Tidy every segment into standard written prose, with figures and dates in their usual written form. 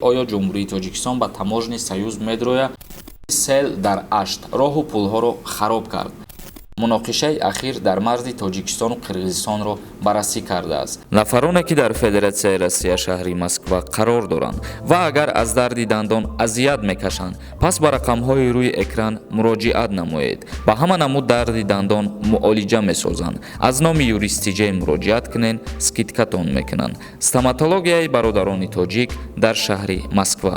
Оё Ҷумҳурии Тоҷикистон ба Таможенный союз медрояд? Сел дар Ашт роҳу пулҳоро хароб кард. Муноқишаи ахир дар марзи Тоҷикистону Қирғизистонро баррасӣ кардааст. Нафароне, ки дар Федератсияи Россия, шаҳри Москва қарор доранд ва агар аз дарди дандон азият мекашанд, пас ба рақамҳои рӯи экран муроҷиат намоед. Ба ҳама намуд дарди дандон муолиҷа месозанд. Аз номи Юристиҷей муроҷиат кунед, скидка тон мекунанд. Стоматологияи бародарони тоҷик дар шаҳри Москва.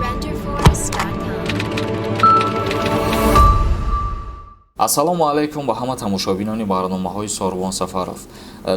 Renderforest.com. Ассалому алайкум ба ҳама тамошобинони барномаҳои Сорбон Сафаров.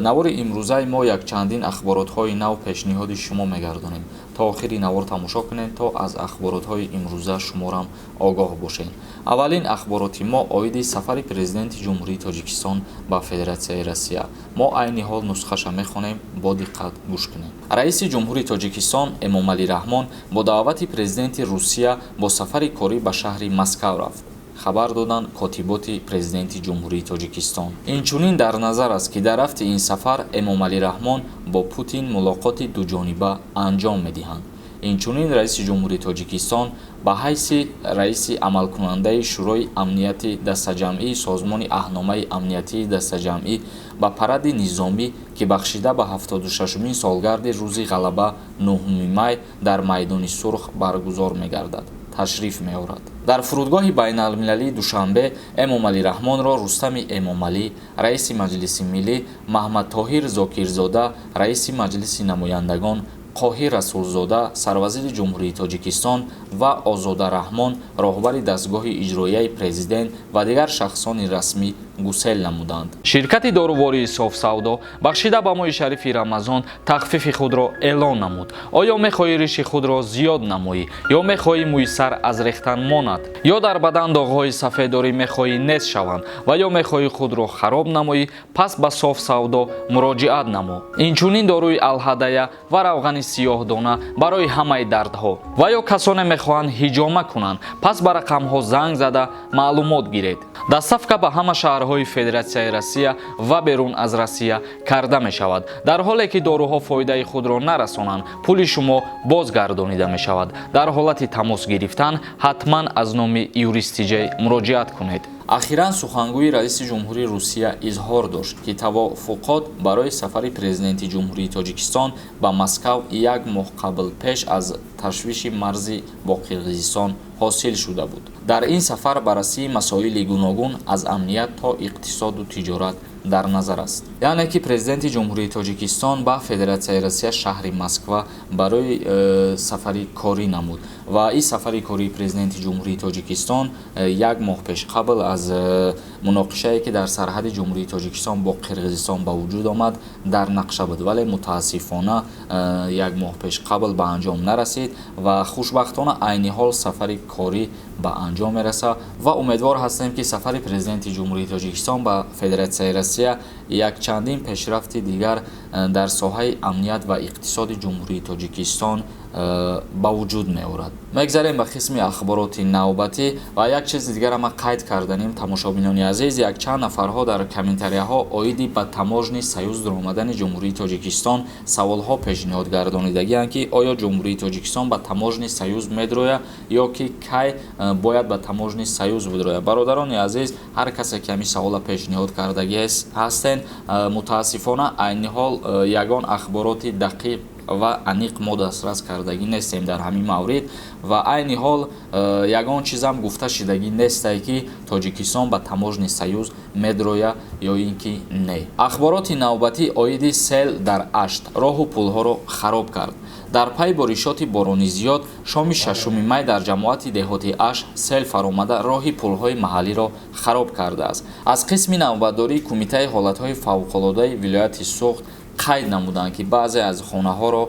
Навори имрӯзаи мо якчандин ахборотҳои нав пешниҳоди шумо мегардонем. То охири навор тамошо кунед, то аз ахборотҳои имрӯза шуморам огоҳ бошед. Аввалин ахбороти мо оиди сафари Президенти Ҷумҳурии Тоҷикистон ба Федератсияи Россия. Мо айни ҳол нусхаша мехонем, бо диққат гӯш кунем. Раиси Ҷумҳури Тоҷикистон Эмомалӣ Раҳмон бо даъвати Президенти Русия бо сафари корӣ ба шаҳри Москав рафт, хабар доданд котиботи Президенти Ҷумҳурии Тоҷикистон. Инчунин дар назар аст, ки дар рафти ин сафар Эмомалӣ Раҳмон бо Путин мулоқоти дуҷониба анҷом медиҳанд. Инчунин Раиси Ҷумҳурии Тоҷикистон ба ҳайси раиси амалкунандаи Шӯрои амнияти дастаҷамъии Созмони Аҳдномаи амниятии дастаҷамъӣ ба паради низомӣ, ки бахшида ба 76-умин солгарди Рӯзи Ғалаба 9 май дар Майдони Сурх баргузор мегардад, ташриф меорад. Дар фурудгоҳи байналмилалии Душанбе Эмомалӣ Раҳмонро Рустами Эмомалӣ, раиси Маҷлиси Миллӣ, Маҳмадтоҳир Зокирзода, раиси Маҷлиси Намояндагон, Қоҳир Расулзода, сарвазири Ҷумҳурии Тоҷикистон, ва Озода Раҳмон, роҳбари дастгоҳи иҷроияи президент, ва дигар шахсони расмӣ гусел намуданд. Ширкати дорувории Софсавдо бахшида ба моҳи шарифи Рамазон тахфифи худро эълон намуд. Оё мехоҳӣ риши худро зиёд намоӣ ё мехоҳӣ мӯи сар аз рехтан монад, ё дар бадан доғҳои сафеддорӣ мехоҳӣ нест шаванд ва ё мехоҳӣ худро хароб намоӣ? Пас ба Софсавдо муроҷиат намо. Инчунин доруи алҳадая ва равғани сиёҳдона барои ҳамаи дардҳо. Ва ё касоне мехоҳанд ҳиҷома кунанд, пас ба рақамҳо занг зада маълумот гиред. Доставка ба ҳама шаҳрҳои Федератсияи Россия ва берун аз Россия карда мешавад. Дар ҳоле ки доруҳо фоидаи худро нарасонанд, пули шумо бозгардонида мешавад. Дар ҳолати тамос гирифтан ҳатман аз номи Юристиҷей муроҷиат кунед. Ахиран сухангӯи раиси ҷумҳури Русия изҳор дошт, ки тавофуқот барои сафари Президенти Ҷумҳурии Тоҷикистон ба Москав як моҳ қабл, пеш аз ташвиши марзӣ бо Қирғизистон, ҳосил шуда буд. Дар ин сафар баррасии масоили гуногун аз амният то иқтисоду тиҷорат дар назар аст. Яъне ки Президенти Ҷумҳурии Тоҷикистон ба Федератсияи Россия, шаҳри Москва барои сафари корӣ намуд ва ин сафари кории Президенти Ҷумҳурии Тоҷикистон як моҳ пеш қабл аз муноқишае, ки дар сарҳади Ҷумҳурии Тоҷикистон бо Қирғизистон ба вуҷуд омад, дар нақша буд, вале мутаассифона як моҳ пеш қабл ба анҷом нарасид ва хушбахтона айни ҳол сафари корӣ ба анҷом мерасад ва умедвор ҳастем, ки сафари Президенти Ҷумҳурии Тоҷикистон ба Федератсияи Россия якчандин пешрафти дигар дар соҳаи амният ва иқтисоди Ҷумҳурии Тоҷикистон ба вуҷуд меорад. Мегзарем ба қисми ахбороти навбатӣ ва як чизи дигара ман қайд карданем. Тамошобинони азиз, якчанд нафарҳо дар комментарияҳо оиди ба Таможенный союз дуромадани Ҷумҳурии Тоҷикистон саволҳо пешниҳод гардонидагианд, ки оё Ҷумҳурии Тоҷикистон ба Таможенный союз медрояд ё ки кай бояд ба Таможенный союз бидрояд. Бародарони азиз, ҳар касе ки ҳамин савола пешниҳод кардагӣ ҳастен, мутаассифона айни ҳол ягон ахбороти дақиқ ва аниқ мо дастрас кардагӣ нестем дар ҳамин маврид ва айни ҳол ягон чизам гуфта шидагӣ нестай, ки Тоҷикистон ба Таможенный союз медрояд ё ин ки не. Ахбороти навбатӣ оиди сел дар Ашт роҳу пулҳоро хароб кард. Дар пайи боришоти борони зиёд шоми 6 май дар ҷамоати деҳоти Ашт сел фаромада, роҳи пулҳои маҳаллиро хароб кардааст. Аз қисми навбатдории Кумитаи ҳолатҳои фавқулодаи вилояти Суғд қайд намуданд, ки баъзе аз хонаҳоро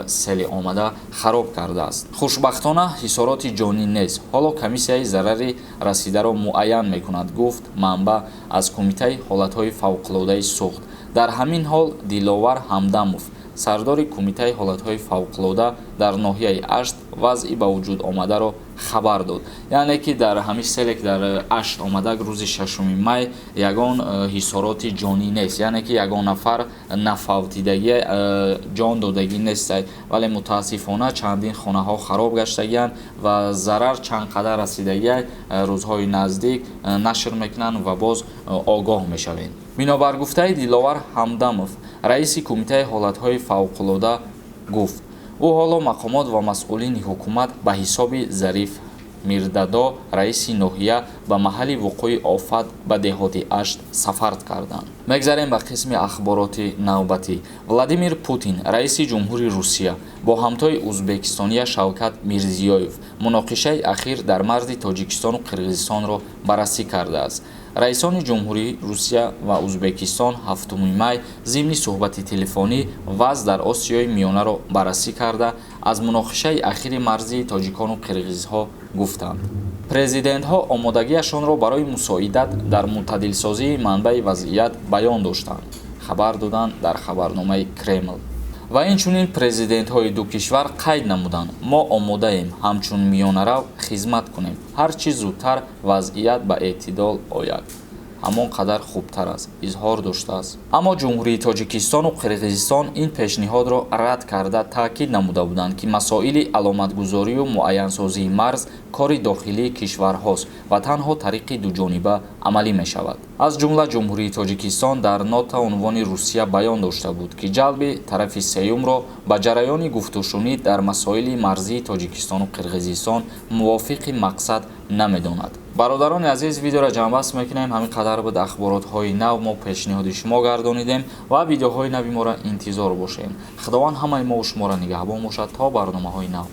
сели омада хароб кардааст. Хушбахтона, ҳисороти ҷонӣ нест. Ҳоло комиссияи зарари расидаро муайян мекунад, гуфт манбаъ аз Кумитаи ҳолатҳои фавқулодаи Суғд. Дар ҳамин ҳол Диловар Ҳамдамов, Сардори Кумитаи ҳолатҳои фавқулода дар ноҳияи Ашт вазъи ба вуҷуд омадаро хабар дод. Яъне ки дар ҳамин селе ки дар Ашт омада рӯзи 6 май, ягон ҳиссороти ҷонӣ нест, яъне ки ягон нафар нафавтидагӣ, ҷон додагӣ нестай, вале мутаассифона чандин хонаҳо хароб гаштагианд ва зарар чанд қадар расидагиай, рӯзҳои наздик нашр мекунанд ва боз огоҳ мешавем. Бинобар гуфтаи Диловар Ҳамдамов, раиси Кумитаи ҳолатҳои фавқулода, гуфт ӯ, ҳоло мақомот ва масъулини ҳукумат ба ҳисоби Зариф Мирдадо, раиси ноҳия, ба маҳалли вуқӯи офат, ба деҳоти Ашт сафар карданд. Мегзарем ба қисми ахбороти навбатӣ. Владимир Путин, раиси ҷумҳури Русия, бо ҳамтои узбекистония Шавкат Мирзиёев муноқишаи ахир дар марзи Тоҷикистону Қирғизистонро баррасӣ кардааст. Раисони ҷумҳурии Русия ва Узбекистон 7 май зимни суҳбати телефонӣ вазъ дар Осиёи Миёнаро баррасӣ карда, аз муноқишаи ахири марзии тоҷикону қирғизҳо гуфтанд. Президентҳо омодагиашонро барои мусоидат дар мӯътадилсозии манбаи вазъият баён доштанд, хабар доданд дар хабарномаи Кремл. Ва инчунин президентҳои ду кишвар қайд намуданд: мо омодаем ҳамчун миёнарав хизмат кунем, ҳар чӣ зудтар вазъият ба эътидол ояд, ҳамон қадар хубтар аст, изҳор доштааст. Аммо Ҷумҳурии Тоҷикистону Қирғизистон ин пешниҳодро рад карда, таъкид намуда буданд, ки масоили аломатгузорию муайянсозии марз кори дохилии кишварҳост ва танҳо тариқи дуҷониба амалӣ мешавад. Аз ҷумла Ҷумҳурии Тоҷикистон дар нота унвони Русия баён дошта буд, ки ҷалби тарафи сеюмро ба ҷараёни гуфтушунид дар масоили марзии Тоҷикистону Қирғизистон мувофиқи мақсад намедонад. Бародарони азиз, видеоро ҷамъбаст мекунем. Ҳамин қадар буд ахборотҳои нав, мо пешниҳоди шумо гардонидем ва видеоҳои нави моро интизор бошем. Худованд ҳамаи мову шуморо нигаҳбон бошад то барномаҳои нав.